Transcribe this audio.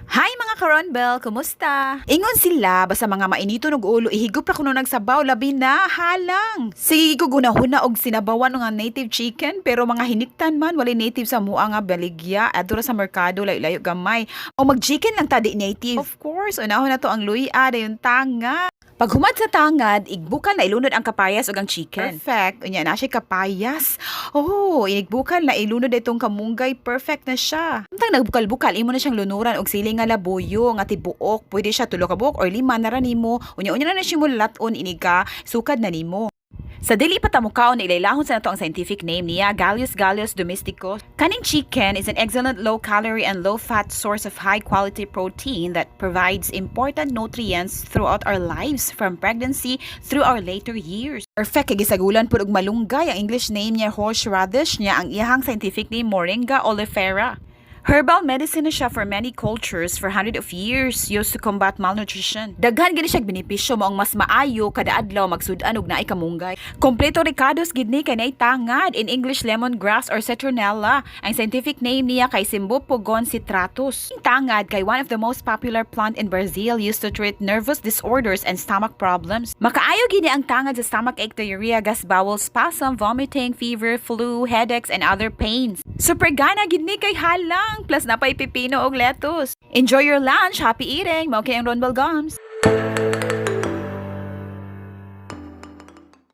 Hi, mga karonbel! Kumusta? Ingon sila, basta mga mainiton og ulo, ihigop ra kuno nagsabaw, labi na, halang. Sige ko gunahuna og sinabawan nga native chicken, pero mga hiniktan man, walay native sa mua nga baligya, adto ra sa merkado, layo-layo gamay. O mag-chicken lang ta di native. Of course, unahon na to ang luya, dayon tanga. Pag humad sa tangad, igbukal na ilunod ang kapayas ug ang chicken. Perfect. Unya na siya kapayas. Oh, inigbukal na ilunod itong kamunggay. Perfect na siya. Samtang nagbukal-bukal, imo na siyang lunuran og sili nga labuyo nga tibuok. Pwede siya tulo ka buok or lima na ra nimo. Unya-unya na na siya mo lat-on inig ka sukad na nimo. Sa dili pa ta mukaon, ilaylahon sa nato ang scientific name niya, Gallus gallus domesticus. Kaning chicken is an excellent low-calorie and low-fat source of high-quality protein that provides important nutrients throughout our lives, from pregnancy through our later years. Perfect kay gisagulan pud og malunggay. Ang English name niya horseradish niya, ang iyahang scientific name Moringa oleifera. Herbal medicine na siya for many cultures for hundreds of years, used to combat malnutrition. Daghan gani siya benepisyo, mao ang mas maayo kada adlaw magsud-an og naay kamunggay. Kompleto rekados gid ni kay naay tangad, in English lemongrass or citronella. Ang scientific name niya kay Cymbopogon citratus. Ang tangad kay one of the most popular plant in Brazil, used to treat nervous disorders and stomach problems. Makaayo gini ang tangad sa stomach ache, diarrhea, gas, bowel spasm, vomiting, fever, flu, headaches, and other pains. Super gana gid ni kay halang, plus napay pipino og lettuce. Enjoy your lunch, happy eating. Mao kay ang Ronbel Gums.